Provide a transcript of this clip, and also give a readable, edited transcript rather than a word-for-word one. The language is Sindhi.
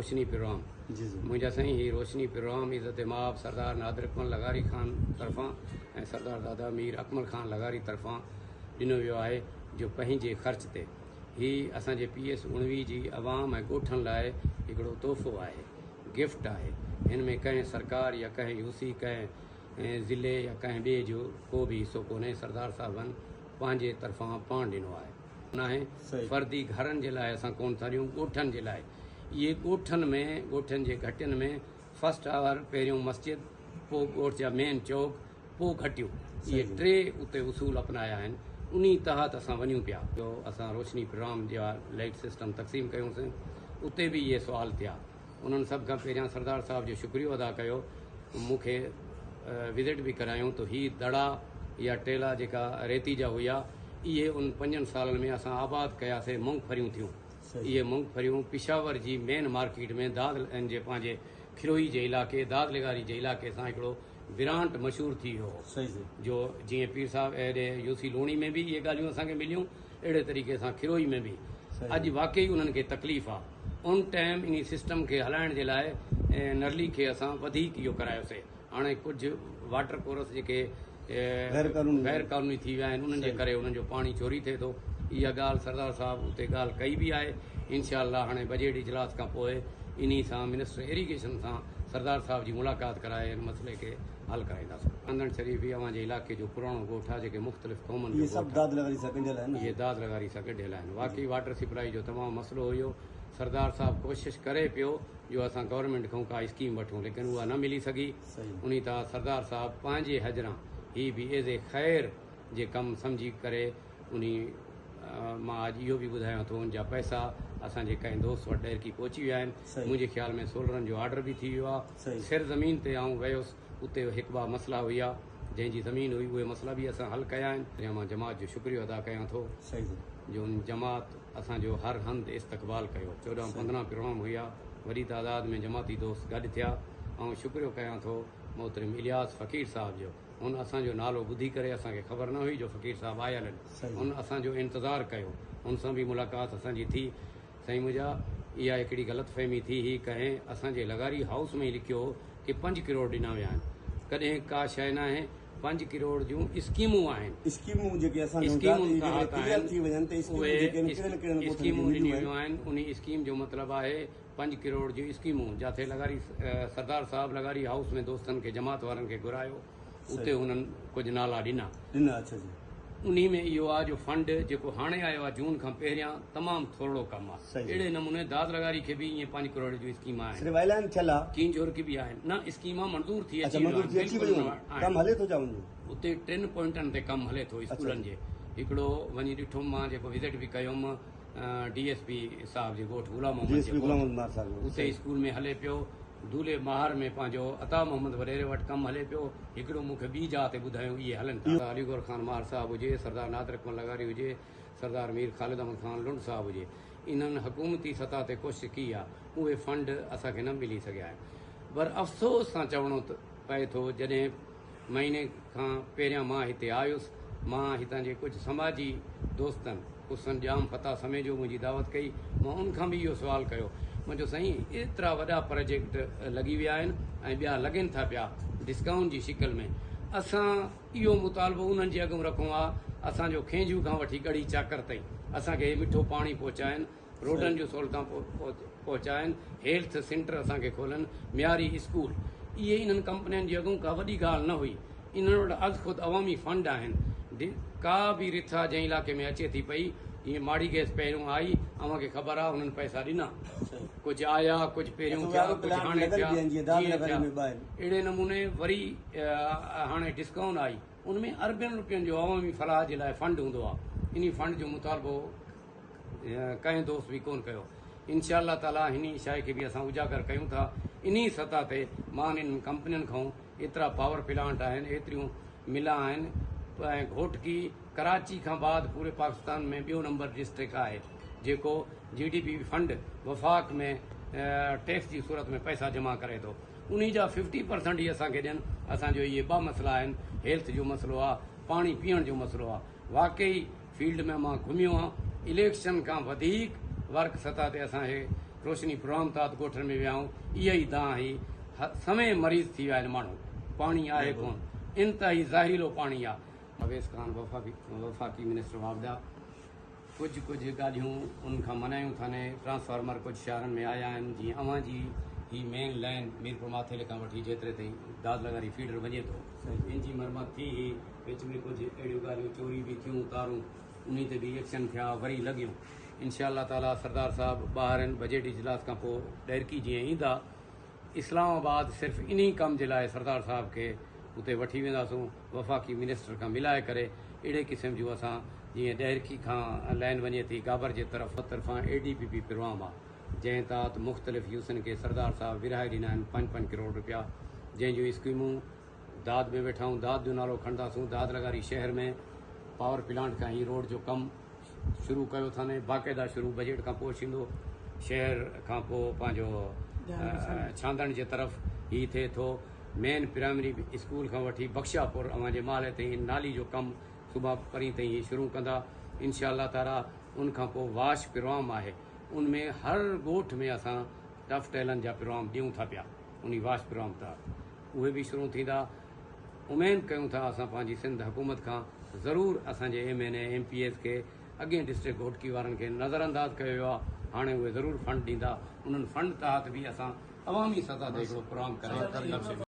روشني پروگرام منهنجا سائين هي روشني پروگرام عزت مآب سردار نادر اڪمل لغاري خان طرفان ۽ سردار دادا مير اڪمل خان لغاري طرفان ڏنو ويو آهي جو پنهنجي خرچ تي هي اسان جي پي ايس 19 جي عوام ۽ ڳوٺن لاء هڪڙو تحفو آهي گفٽ آهي هن ۾ ڪنهن سرڪار يا ڪنهن يو سي ڪنهن ضلعي يا ڪنهن ٻئي جو ڪو به حصو ڪونهي سردار صاحبن پنهنجي طرفان پاڻ ڏنو آهي. ناهي فردي گهرن جي لاء اسان ڪونه ٿا ڏيون ڳوٺن جي لاء اهي ڳوٺن ۾ ڳوٺن جي گهٽين ۾ فرسٽ آور پهريون مسجد پوء ڳوٺ جا مين چوڪ پوء گهٽيون اهي ٽي اتي اصول اپنايا آهن انهي تحت اسان وڃون پيا. جو اسان روشني پروگرام جا لائيٽ سسٽم تقسيم ڪيونسين اتي به اهي سوال ٿيا. انهن سڀ کان پهريان سردار صاحب جو شڪريو ادا ڪيو مون کي وزٽ به ڪرايون ته هي دڙا يا ٽيلا جيڪا ريتي جا هيا اهي ان پنجن سالن ۾ اسان آباد ڪياسي مونگ ڦريون ٿيون اهي مونگ ڦريون پشاور جي مين مارڪيٽ ۾ داد جي پنهنجي کروهي جي علاقي داد لغاري جي علاقي سان هڪڙو برانٽ مشهور ٿي ويو هو جو جيئن پير صاحب اهڙي يو سي لوڻي ۾ به اهي ڳالهيون اسان کي مليون اهڙي طريقي سان کروهي ۾ به اڄ واقعي انهن کي تڪليف آ ان ٽائيم انهي سسٽم کي هلائڻ جي لاء نرلي کي اسان وڌيڪ اهو ڪرايوسي هاڻي ڪجهه واٽر ڪورس جيڪي غير قانوني ٿي ويا آهن انهن جي ڪري انهن جو پاڻي چوري ٿئي ٿو اها ڳالهه سردار صاحب اتي ڳالهه ڪئي به آهي انشاء الله هاڻي بجيٽ اجلاس کان پوء انهي سان منسٽر ايريگيشن سان سردار صاحب جي ملاقات ڪرائي ان مسئلي کي حل ڪرائينداسون. ڪندڻ شريف هي اوهان جي علاقي جو پراڻو ڳوٺ آهي جيڪي مختلف قومن جو اهي سڀ ڳوٺ آهي. داد لغاري سان ڳنڍيل آهن. اهي داد لغاري سان ڳنڍيل آهن. واقعي واٽر سپلائي جو تمام مسئلو هيو. سردار صاحب ڪوشش ڪري پيو جو اسان گورنمينٽ کان ڪا اسڪيم وٺون ليڪن اها نه ملي سگهي. انهي تان سردار صاحب پنهنجي حجران هي به ايز اي خير جي ڪم سمجهي ڪري انهي مان اڄ اهو به ٻڌايان ٿو ان جا پئسا اسان جي ڪنهن دوست وٽ ڏهرڪي پهچي ويا آهن. منهنجي خيال ۾ سولرن جو آرڊر به ٿي ويو آهي. سر زمين تي آئون ويس اتي هڪ ٻه مسئلا هيا جنهن جي زمين هئي اهي مسئلا به اسان حل ڪيا آهن. پهريان مان جماعت جو شڪريو ادا ڪيان ٿو جو ان جماعت اسان جو هر هنڌ استقبال ڪيو. 14 15 پروگرام هيا وڏي تعداد ۾ جماعتي دوست گڏ ٿيا. آئون شڪريو ڪيان ٿو محترم الياس فقير صاحب جو. هن اسان جو نالو ٻڌي ڪري اسان کي خبر نه هئي جو فقير صاحب آيل آهن. هن اسان جو انتظار ڪيو. هن سان به ملاقات اسان جي ٿي. سائين منهنجا اها هڪڙي غلط فهمي ٿي هي ڪنهن اسان جي لغاري هائوس ۾ ئي لکيو هو ڪي پنج ڪروڙ ڏنا ويا آهن. ڪڏهن ڪا شيء ناهي. پنج ڪروڙ جون اسڪيمون آهن. اسڪيمون جيڪي اسان چئون ٿا ته اسڪيمن اهي تحت جيڪڏهن ڪليئر آهن. ٿي وڃن ته اسڪيمون اهي جيڪي آهن ڪهڙن ڪهڙن ڳوٺن کي اسڪيمون مليون ڏنيون آهن. ويون آهن. انهي اسڪيم جو مطلب آهي پنج ڪروڙ جون اسڪيمون جاٿي لغاري سردار صاحب لغاري هائوس ۾ دوستن کي جماعت وارن کي گهرايو اتي هنن ڪجهه نالا ڏنا. ڏنا اڇا جي. انهي ۾ اهو آ جو فنڊ جيڪو هاڻي آيو آ جون کان پهريان تمام ٿورڙو ڪم آ. اهڙي نموني داد لغاري کي به ائين پنج ڪروڙ جون اسڪيما آهن. صرف اعلان ٿيل آ. ڪينجهر کي به آهن. نه اسڪيما منظور ٿي اڇا اچي ويون منظور آهن ٿي اچي بلڪل ويون آهن. ڪم آهن. هلي ٿو ڇا ان جو. اتي ٽن پوائنٽن تي ڪم هلي ٿو اسڪولن جي. هڪڙو وڃي ڏٺم مان جيڪو وزٽ به ڪيم. ڊي ايس پي صاحب جي ڳوٺ غلام محمد جي ڳوٺ اتي اسڪول ۾ هلي پيو. دولي ماهر ۾ پنهنجو عطا محمد وڏيري وٽ ڪم هلي پيو. هڪڙو مون کي ٻي جاء تي ٻڌايون اهي هلن ٿا. علي گوهر خان ماهر صاحب هجي، سردار نادر اڪمل لغاري هجي، سردار مير خالد احمد خان لنڊ صاحب هجي انهن حڪومتي سطح تي ڪوشش ڪئي آ اهي فنڊ اسان کي نه ملي سگهيا آهن پر افسوس سان چوڻو پئي ٿو جڏهن مهيني کان پهريان مان هتي آيس. مان هتان جي ڪجهه سماجي دوستن خصوصن ڄام فتاح سميجو منهنجي دعوت ڪئي. مان ان کان به اهو سوال ڪيو. مان چيو سائين ايترا وڏا پراجيڪٽ لڳي ويا آهن ۽ ٻيا لڳن ٿا پيا ڊسڪائونٽ جي شڪل ۾ اسان اهو مطالبو انهن جي اڳم رکون ها اسان جو کينجهو کان وٺي ڳڙهي چاڪر تائين اسان کي هي مٺو پاڻي پهچائن. روڊن جون سهولتان پهچائن، هيلٿ سينٽر اسان کي کولن، معياري اسڪول. اهي انهن ڪمپنين جي اڳئون ڪا وڏي ڳالهه نه هئي. انهن وٽ ازخود عوامي فنڊ آهن. ڪا به رٿا جنهن علائقي ۾ اچي ٿي پئي، جيئن ماڙي گئس پهريون آئي، اوهان کي خبر آهي انهن پئسا ڏنا. ڪجهه آيا، ڪجهه پهريون ٿيا، ڪجهه هاڻي ٿيا، جيئن ٿيا. اهڙي نموني وري هاڻي ڊسڪائون آئي، ان ۾ اربين روپين جو عوامي فلاح جي لاء فنڊ هوندو آهي. انهي فنڊ جو مطالبو ڪنهن دوست به ڪونه ڪيو. انشاء الله تعالي هني شيء کي به اسان اجاگر ڪيون ٿا. انهي سطح تي مان انهن ڪمپنين کان ايترا پاور پلانٽ آهن، ايتريون ملان آهن ۽ گهوٽڪي ڪراچي کان بعد پوري پاڪستان ۾ ٻيو نمبر ڊسٽرڪٽ آهي جيڪو جي ڊي پي فنڊ وفاق ۾ ٽيڪس جي صورت ۾ پئسا جمع ڪري ٿو. انهي جا ففٽي پرسنٽ ئي اسان کي ڏين. اسان جو اهي ٻه مسئلا آهن، هيلٿ جو مسئلو آهي، پاڻي پيئڻ جو مسئلو آهي. واقعي فيلڊ ۾ مان گهميو آهيان، اليڪشن کان وڌيڪ ورڪ سطح تي اسان هي روشني پروگرام تحت ڳوٺن ۾ ويا آهيون اها ئي دانهن هئي سوين مريض ٿي ويا آهن ماڻهو پاڻي آهي ڪون انتهائي زهريلو پاڻي آهي. اويس خان وفاقي منسٽر واپڊا ڪجهه ڪجهه ڳالهيون انهن کان منايون ٿاني ٽرانسفارمر ڪجهه شهرن ۾ آيا آهن جيئن اوهان جي هي مين لائين ميرپور ماٿيلي کان وٺي جيتري تائين داد لغاري فيڊر وڃي ٿو ان جي مرمت ٿي هئي وچ ۾ ڪجهه اهڙيون ڳالهيون چوري به ٿيون تارون انهي تي به ايڪشن ٿيا وري لڳيون انشاء الله تعالي سردار صاحب ٻاهرين بجيٽ اجلاس کان پوء ڏهرڪي جيئن ايندا اسلام آباد صرف انهي ڪم جي لاء سردار صاحب کي اتي وٺي وينداسون وفاقي منسٽر کان ملائي ڪري اهڙي قسم جون اسان جيئن ڏهرڪي کان لائين وڃي ٿي گابر جي طرف طرفان اي ڊي پي پي پروام آ جنهن تحت مختلف يوسين کي سردار صاحب ورهائي ڏنا آهن پنج پنج ڪروڙ رپيا جنهن جون اسڪيمون داد ۾ ويٺا آهيون داد جو نالو کڻنداسون داد لغاري شهر ۾ پاور پلانٽ کان هي روڊ جو ڪم شروع ڪيو اٿن باقاعده شروع بجيٽ کان پوء ٿيندو شهر کان پوء پنهنجو ڇاندڻ جي طرف هي ٿئي ٿو مين پرائمري اسڪول کان وٺي بخشاپور اوهان جي محلي تائين نالي جو ڪم صبح پرين تائين هي شروع ڪندا انشاء الله تعالي ان کان پوء واش پروام آهي ان ۾ هر ڳوٺ ۾ اسان ٽف ٽيلن جا پروام ڏيون ٿا پيا انهي واش پروام تحت اهي به شروع ٿيندا اميد ڪيون ٿا اسان پنهنجي سنڌ حڪومت کان ضرور اسان جي M N A M P As کي اڳين ڊسٽرڪٽ گهوٽڪي وارن کي نظر انداز ڪيو ويو آهي هاڻي اهي ضرور فنڊ ڏيندا انهن فنڊ تحت به اسان عوامي سطح تي هڪڙو پروگرام ڪري.